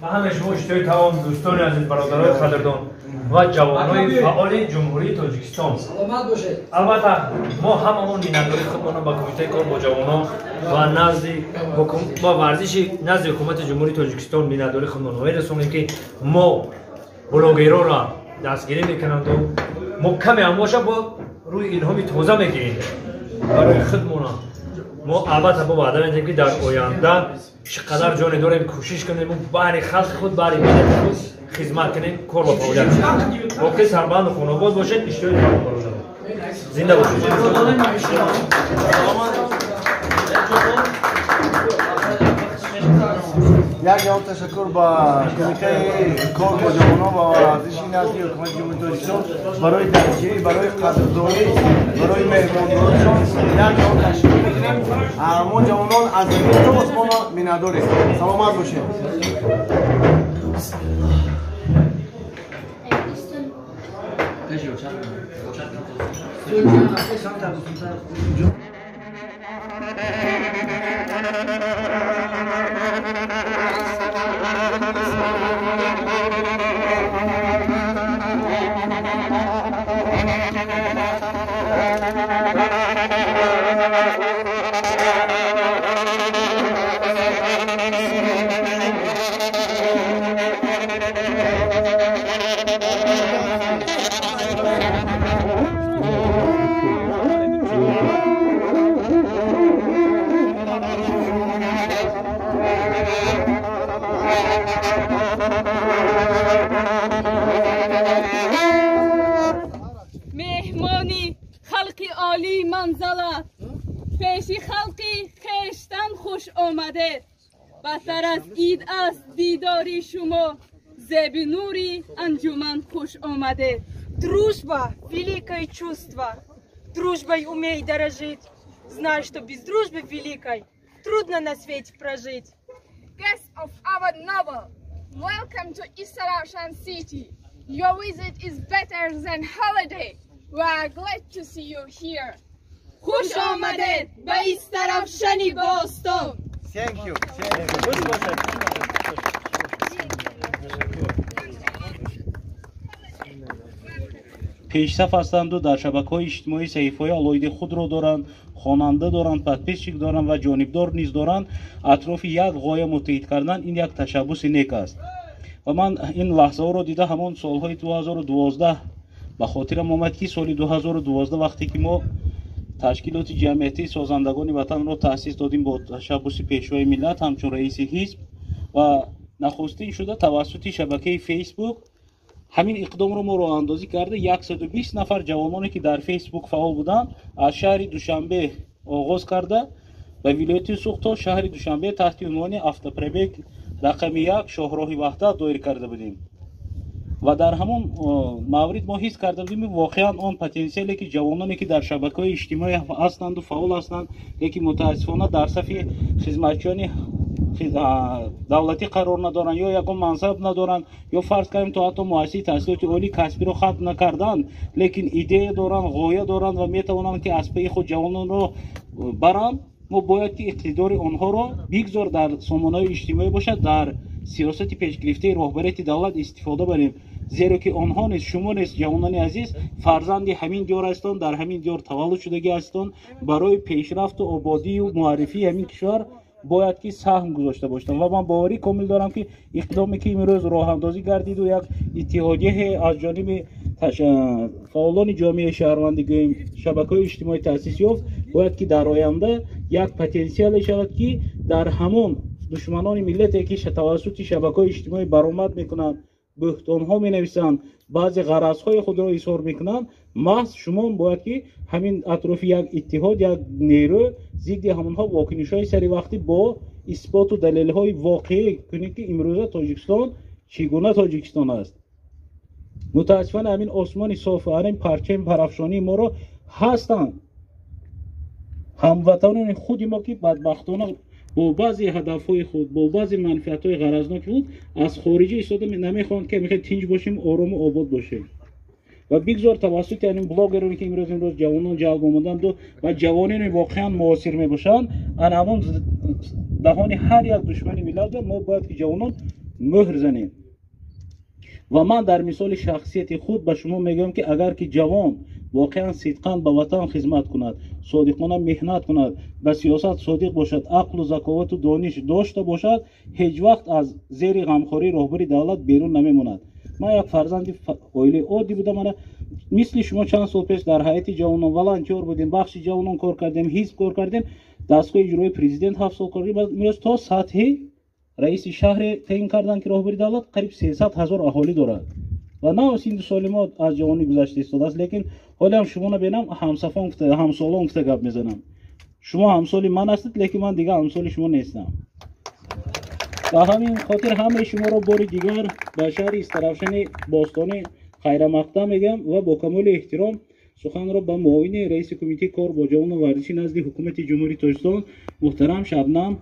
Ба ҳамаи шумо иштиҳои таом, дӯстони азиз, бародарои қадрдон ва ҷавонои фаъоли Ҷумҳурии Тоҷикистон. Саломат бошед. Албатта, мо ҳамамон миннатдории худмонро ба Кумитаи кор бо ҷавонон ва назди ва варзиши назди Ҳукумати Ҷумҳурии Тоҷикистон миннатдории худмонро мерасонем, ки мо блогерора дастгирӣ мекунанду мо каме ҳам боша бо рӯи илҳоми тоза мегирем барои худмона. Мо албатта бо ваъда медиҳем, ки дар оянда чӣ қадар ҷоне дорем, кӯшиш кунем, баҳри халқи худ, баҳри миллати худ хизмат кунем, кор ва фаъолият кунем. Боқӣ сарбаланду хонобод бошед. Иштиҳои таом, бародарон, зинда бошед. Як ҷавоб ташаккур ба Кумитаи кор бо ҷавонон ва варзиши назди Ҳукумати Ҷумҳурии Тоҷикистон барои дастгирӣ, барои қадрдонӣ, барои меҳмондоришон. Як ҷавоб ташаккур мекунем. Мо ҷавонон аз замин то осмона миннатдорем. Саломат бошед. Меҳмони халқи олӣ манзалат, пеши халқи хештан хуш омадед. Баҳтар аз ид аст дидори шумо, зеби нури анҷуман хуш омадед. Дружба – великое чувство. Дружбой умей дорожить. Знай, что без дружбы великой трудно на свете прожить. Guests of our novel, welcome to Istaravshan City. Your visit is better than holiday. We are glad to see you here. Хуш омадед ба Истаравшани бостон. Thank you. Thank you. Пешсаф ҳастанду дар шабакаҳои иҷтимоӣ саҳифаҳои алоҳидаи худро доранд, хонанда доранд, подписчик доранд ва ҷонибдор низ доранд. Атрофи як ғоя муттаҳид кардан ин як ташаббуси нек аст. Ва ман ин лаҳзаҳоро дида, ҳамон солҳои 2012 ба хотирам омад, ки соли 2012, вақте ки мо ташкилоти ҷамъиятии созандагони ватанро таъсис додем бо ташаббуси Пешвои миллат ҳамчун раиси ҳизб, ва нахустин шуда тавассути шабакаи Фейсбук ҳамин иқдомро мо роҳандозӣ карда, 120 нафар ҷавононе, ки дар Фейсбук фаъол буданд, аз шаҳри Душанбе оғоз карда ба вилояти Суғд то шаҳри Душанбе таҳти унвони «Автопробег рақами 1 шоҳроҳи Ваҳдат» доир карда будем. Ва дар ҳамон маврид мо ҳис карда будем, воқеан он потенсиале, ки ҷавононе, ки дар шабакаҳои иҷтимоӣ ҳастанду фаъол ҳастанд, лекин мутаассифона дар сафи хизматчиёни давлатӣ қарор надоранд ё ягон мансаб надоранд, ё фарз кардем, то ҳатто муассисаи таҳсилоти олии касбиро хатм накарданд, лекин идея доранд, ғоя доранд ва метавонанд, ки аз пайи худ ҷавононро баранд, мо бояд, ки иқтидори онҳоро бигзор дар сомонаҳои иҷтимоӣ бошад, дар сиёсати пешгирифтаи роҳбарияти давлат истифода барем, зеро ки онҳо низ, шумо низ, ҷавонони азиз, фарзанди ҳамин диёр ҳастон, дар ҳамин диёр таваллуд шудагӣ ҳастон, барои пешрафту ободию муаррифии ҳамин кишвар бояд, ки саҳм гузошта бошанд. Ва ман боварӣ комил дорам, ки иқдоме, ки имрӯз роҳандозӣ гардиду як иттиҳодияе аз ҷониби фаъолони ҷомеаи шаҳрвандӣ, гӯем, шабакаҳои иҷтимоӣ таъсис ёфт, бояд, ки дар оянда як потенсиале шавад, ки дар ҳамон душманони миллате, ки тавассути шабакаҳои иҷтимоӣ баромад мекунанд, бӯҳтонҳо менависанд, баъзе ғаразҳои худро изҳор мекунанд, маҳз шумо бояд, ки ҳамин атрофи як иттиҳод, як нерӯ зидди ҳамонҳо вокунишҳои саривақтӣ бо исботу далелҳои воқеӣ кунед, ки имрӯза Тоҷикистон чӣ гуна Тоҷикистон аст. Мутаассифона, ҳамин осмони соф, ҳамин парчами парафшонии моро ҳастанд ҳамватанони худи мо, ки бадбахтона бо баъзе ҳадафҳои худ, бо баъзе манфиатҳои ғаразноки худ аз хориҷӣ истода намехоҳанд, ки мехоҳем тинҷ бошем, орому обод бошем. Ва бигзор тавассути ҳамин блогероне, ки имрӯз ҷавонон ҷалб омаданду ва ҷавононе воқеан муосир мебошанд, ана ҳамон даҳони ҳар як душмани миллат мо бояд, ки ҷавонон мӯҳр занем. Ва ман дар мисоли шахсияти худ ба шумо мегӯям, ки агар ки ҷавон воқеан сидқан ба ватан хизмат кунад, содиқона меҳнат кунад, ба сиёсат содиқ бошад, ақлу заковату дониш дошта бошад, ҳеҷ вақт аз зери ғамхории роҳбари давлат берун намемонад. Ман як фарзанди оилаи оддӣ будам. Ана мисли шумо чанд сол пеш дар ҳайати ҷавонон волонтёр будем, бахши ҷавонон кор кардем, ҳизб кор кардем, дастгоҳи иҷроии президент 7 сол кор кардем. Имрӯз то сатҳи раиси шаҳре таъин карданд, ки роҳбари давлат қариб 300 ҳазор аҳолӣ дорад ва на синду соли мо аз ҷавонӣ гузашта истодааст, лекин ҳолиам шуморо бинам ҳамсафон гуфта, ҳамсолон гуфта гап мезанам. Шумо ҳамсоли ман ҳастед, лекин ман дигар ҳамсоли шумо нестам. Ба ҳамин хотир ҳамаи шуморо бори дигар ба шаҳри Истаравшани бостонӣ хайрамақдам мегӯям ва бо камоли эҳтиром суханро ба муовини раиси кумитаи кор бо ҷавону варзиши назди ҳукумати Ҷумҳурии Тоҷикистон муҳтарам Шабнам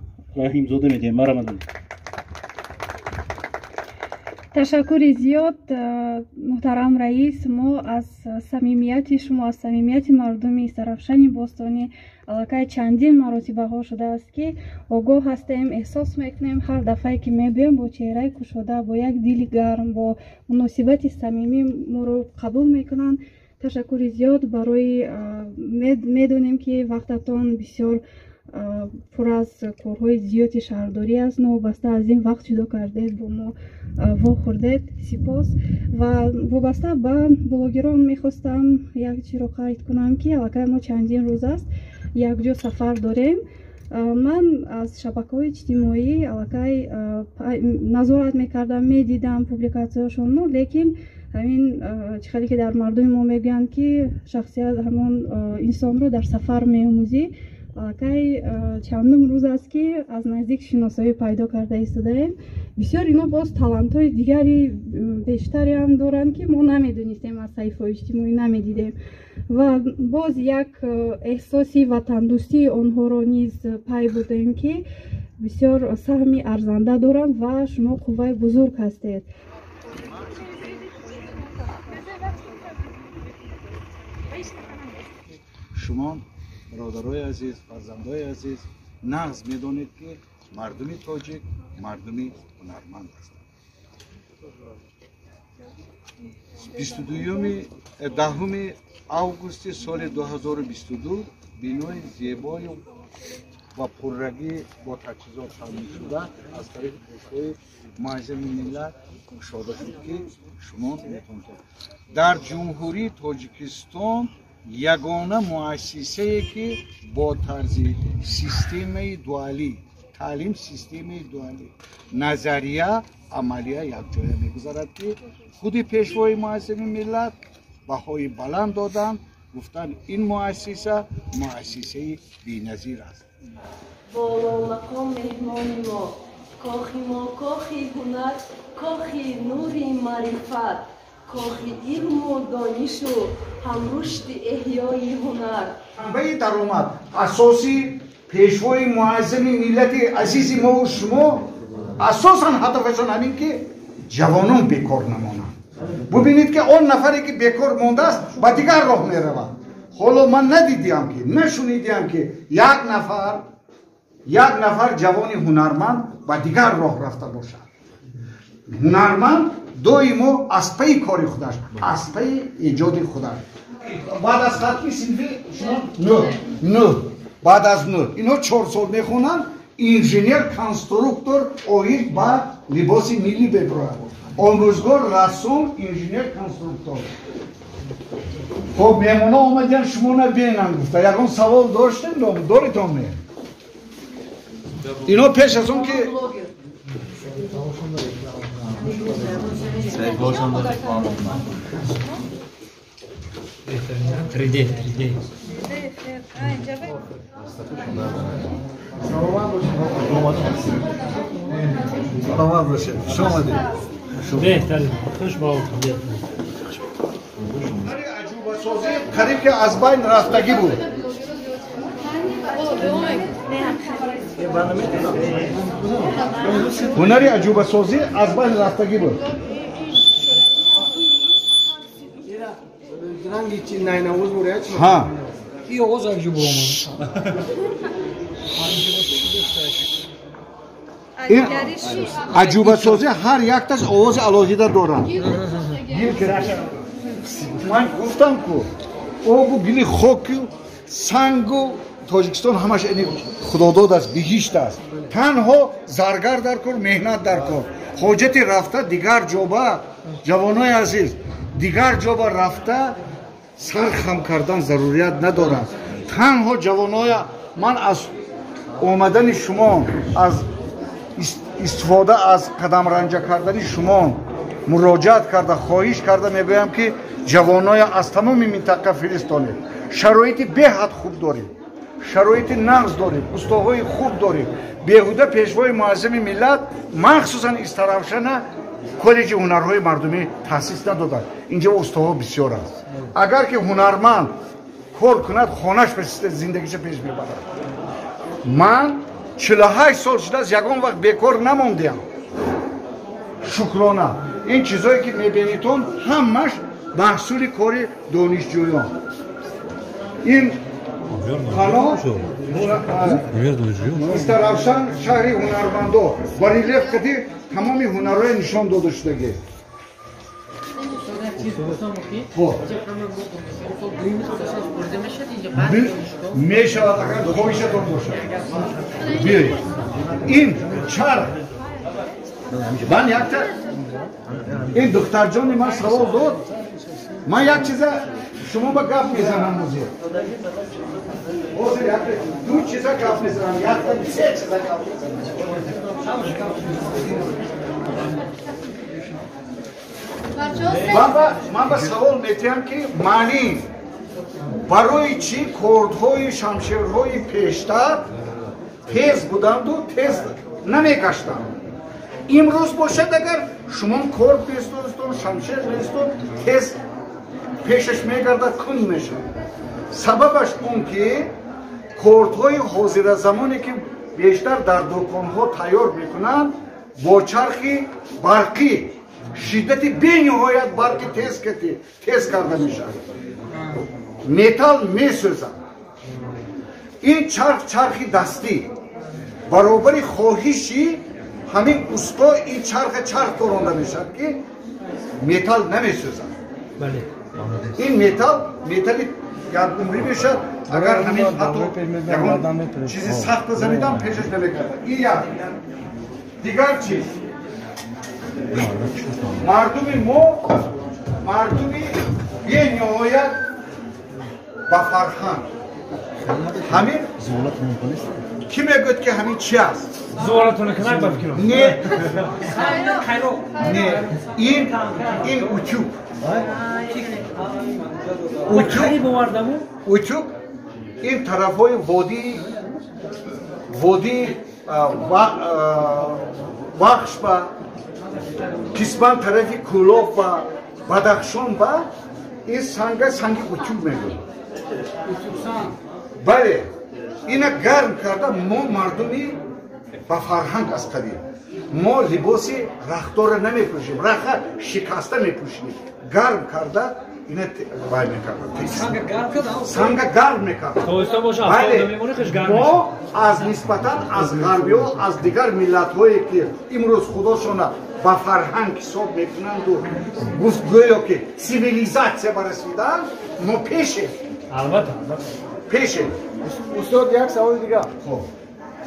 Раҳимзода медиҳем. Марҳамат. Ташаккури зиёд, муҳтарам раис. Мо аз самимияти шумо, аз самимияти мардуми Истаравшани бостонӣ аллакай чандин маротибаҳо шудааст, ки огоҳ ҳастем, эҳсос мекунем. Ҳар дафъае ки мебиём, бо чеҳраи кушода, бо як дили гарм, бо муносибати самимӣ моро қабул мекунанд. Ташаккури зиёд барои медонем, ки вақтатон бисёр пур аз корҳои зиёди шаҳрдорӣ аст. Новобаста аз ин вақт ҷудо кардед, бо мо вохӯрдед, сипос. Ва вобаста ба блогерон мехостам як чиро қайд кунам, ки аллакай мо чандин рӯз аст якҷо сафар дорем. Ман аз шабакаҳои иҷтимоӣ аллакай назорат мекардам, медидам публикатсияшонро, лекин ҳамин чӣ хеле ки дар мардуми мо мегӯянд, ки шахсият ҳамон инсонро дар сафар меомӯзӣ, аллакай чандум рӯз аст, ки аз наздик шиносоӣ пайдо карда истодаем. Бисёр ино боз талантҳои дигари бештареам доранд, ки мо намедонистем, аз саҳифаҳои иҷтимоӣ намедидем. Ва боз як эҳсоси ватандӯстии онҳоро низ пай бурдаем, ки бисёр саҳми арзанда доранд ва шумо қувваи бузург ҳастед. Шумо, бародарои азиз, фарзандои азиз, нағз медонед, ки мардуми тоҷик мардуми ҳунарманд ҳастанд. 10 августи соли 2022 бинои зебою ва пуррагӣ бо таҷҳизот таъминшуда аз тарафи Пешвои Муаззами миллат кушода шуд, ки шумо метавонед дар Ҷумҳурии Тоҷикистон ягона муассисае, ки бо тарзи системаи дуалӣ таълим, системаи дуалӣ, назария амалия якҷоя мегузарад, ки худи Пешвои Муаззами миллат баҳои баланд доданд, гуфтанд, ин муассиса муассисаи беназир аст. Боломақом меҳмони мо, кохи мо кохи ҳунар, кохи нури маърифат, кохи илму донишу ҳамрушди эҳёи ҳунар. Манбаи даромад асоси Пешвои Муаззами миллати азизи мову шумо асосан ҳадафашон ҳамин, ки ҷавонон бекор намонанд. Бубинед, ки он нафаре, ки бекор мондааст, ба дигар роҳ меравад. Ҳоло ман надидиам, ки нашунидиам, ки як нафар ҷавони ҳунарманд ба дигар роҳ рафта бошад. Ҳунарманд доимо аз пайи кори худаш, аз пайи эҷоди худаш. Баъд аз хатми синфи нӯ, нӯ, баъд аз нӯ инҳо 4 сол мехонанд, инженер конструктор оид ба либоси миллӣ мебирояд, омӯзгор, рассом, инженер конструктор. Хоб, меҳмонҳо омадиян шумо набинанд гуфта, ягон савол доштем, доритон ме? Ино пеш аз он ки Саҳифаҳошон реклама. 3D, 3D. Саломат бошед, саломат бошед, хуш омадед. Беҳтарин, хуш ба Аҷубасозӣ қариб ки аз байн рафтагӣ буд. Ҳунари аҷубасозӣ аз байн рафтагӣ буд. Ранги чи найнавоз буря чи? Ҳа. И овоз аҷуб омад. Аҷубасозӣ ҳар якташ овози алоҳида дорад. Ман гуфтам ку обу гили хоку сангу Тоҷикистон ҳамаш худодод аст, биҳишт аст. Танҳо заргар дар кор, меҳнат дар кор. Ҳоҷати рафта дигар ҷоба, ҷавонои азиз, дигар ҷоба рафта сар хам кардан зарурият надорад. Танҳо ҷавоноя ман аз омадани шумо, аз истифода аз қадамранҷа кардани шумо муроҷиат карда, хоҳиш карда мегӯям ки ҷавоноя аз тамоми минтақа фиристонед. Шароити беҳад хуб дорем, шароити нағз дорем, устоҳои хуб дорем. Беҳуда пешвои муаззами миллат махсусан Истаравшана коллеҷи ҳунарҳои мардумӣ таъсис надоданд. Инҷо устоҳо бисёр аст. Агар ки ҳунарманд кор кунад, хонаш зиндагиша пеш мебарад. Ман 48 сол шудааст, ягон вақт бекор намондиам. Шукрона. Ин чизое ки мебинитон ҳамаш маҳсули кори донишҷӯён. Ин қано Истаравшан шаҳри ҳунармандо ба релеф қади тамоми ҳунарҳое нишон дода шудагӣ. Мешавад агар хоҳишатон бошад. Биёед. Ин чарх. Ман якта ин духтарҷони ман савол дод. Ман як чиза шумо ба гап мезанам ҳозир. Ҳозир якта ду чиза гап мезанам, якта се чиза гап мезанам. Ман ба савол метиҳам ки маъни барои чӣ кордҳои шамшерҳои пештар тез буданду тез намегаштанд. Имрӯз бошад агар шумо корд местонистон, шамшер местон, тез пешаш мегардад, кун мешавад. Сабабаш он ки кордҳои ҳозиразамоне ки бештар дар дуконҳо тайёр мекунанд бо чархи барқӣ, шиддати бениҳоят барқи тез карда мешавад. Металл месӯзад. Ин чарх чархи дастӣ. Баробари хоҳиши ҳамин усто ин чарха чарх коронда мешавад ки металл намесӯзад. Ин металл металли якумрӣ мешавад. Агар ҳамин ҳатто ягон чизи сахт занидам пешаш намекардад. Ин як. Дигар чиз, мардуми мо мардуми бениҳоят ба фарҳанг. Ҳамин кӣ мегӯяд ки ҳамин чи аст? Не, не, ин утюг. Утюг ин тарафҳои водии Вахш ба қисман тарафи Кӯлоб ба Бадахшон ба ин санга санги утюг мегӯяд. Бале, ина гарм карда мо мардуми ба фарҳанг аз қадим. Мо либоси рахтора намепӯшем, раха шикаста мепӯшем. Гарм карда ина вай мекардам. Санга гарм мекардам. Бале, мо аз нисбатан аз ғарбиҳо, аз дигар миллатҳое ки имрӯз худошона ба фарҳанг ҳисоб мекунанду гуфт гӯё ки цивилизатсия барасидаанд, мо пешем. Албатта, пешем. Устод, як саволи дигар. Хоб.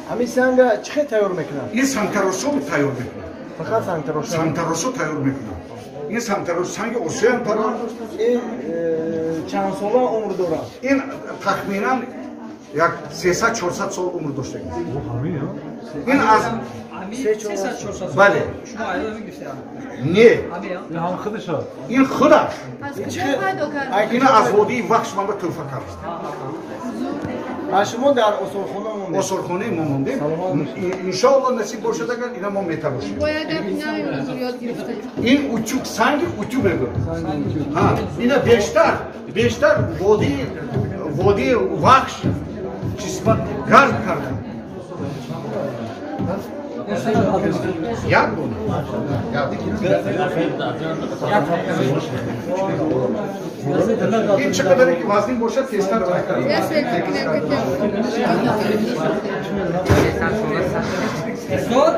Ҳамин санга чӣ хел тайёр мекунанд? Ин сангтарошо тайёр мекунанд. Фақат сангтарошо? Сангтарошо тайёр мекунанд. Ин сангтарош санги осиёам тайёр. Ин чанд сола умр дорад? Ин тахминан як 300-400 сол умр доштагӣ. Ин аз бале. Не. Ин худаш. Ин аз водии Вахш ман ба тӯҳфа кард. Шумо дар осорхона мондед? Осорхонаи мо мондем. Иншоалло насиб бошад агар ина мо метавошем. Ин утюг, санги утюг мегӯяд. Ина бештар водии Вахш қисмат гарм карданд. Як дона. Ин чӣ қадаре ки вазнин бошад, тезтар Устод,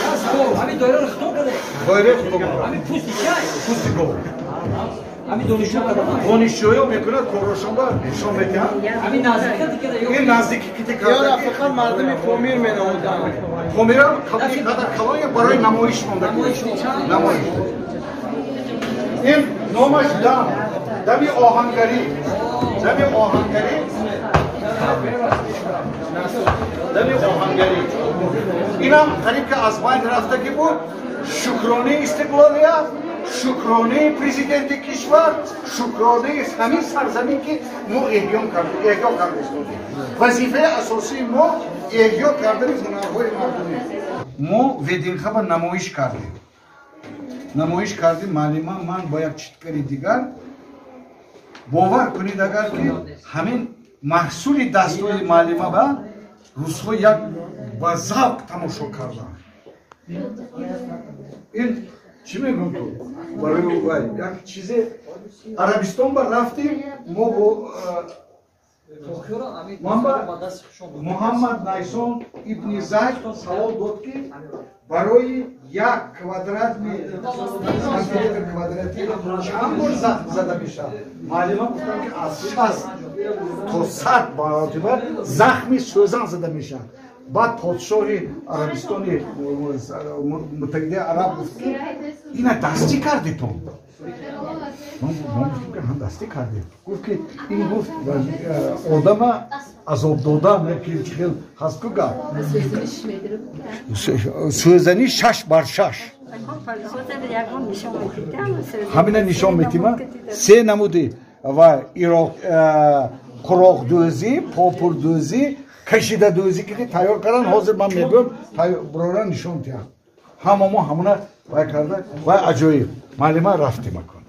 я савол, ҳамин доираро хито карда? Доираи хито. Ҳамин пӯсти чай? Пӯсти гов. Ҳамин донишҷӯ карда? Донишҷӯё мекунад, коррошонба нишон медиҳанд. Ҳамин наздика карда ё ин наздики кити карда? Ё фақат мардуми Помир менамуданд. Помирам қабли қадар калон барои намоиш монда. Намоиш. Ин номаш дам, дами оҳангарӣ. Дами оҳангарӣ. Дами оҳангарӣ. Инам қариб ки аз байн рафтагӣ буд. Шукронаи истиқлолият, шукронаи президенти кишвар, шукронаи ҳамин сарзамин ки мо эҳё карда истодем. Вазифаи асосии мо эҳё кардани ҳунарҳои мардумӣ. Мо ВДНХ-ба намоиш кардем. Намоиш кардем, муаллима, ман бо як читкари дигар. Бовар кунед агар ки ҳамин маҳсули дастои муаллима ба русҳо як ба завқ тамошо карданд. Ин чӣ мегӯм ту? Барои як чизе Арабистон ба рафтем, мо бо Муҳаммад Найсон ибни Зайд савол дод ки барои як квадрат сантиметр квадратӣ чанд бор захм зада мешавад? Муаллима гуфтанд ки аз 60 то 100 маротиба захми сӯзан зада мешавад. Баъд подшоҳи Арабистони Муттаҳидаи Араб гуфт ки ина дастӣ кардитон. Мо гуфтем ки ҳам дастӣ кардем. Гуфт ки ин гуфт одама азоб додан ки хел ҳаст ку гап. Сӯзани 6 бар 6. Ҳамина нишон метима. Се намуди ва қуроқдӯзӣ, попурдӯзӣ, кашидадӯзӣ ки тайёр кардан. Ҳозир ман мегӯям бурора нишон диҳам. Ҳама мо ҳамона вай карда вай аҷоиб. Муаллима рафтем акун.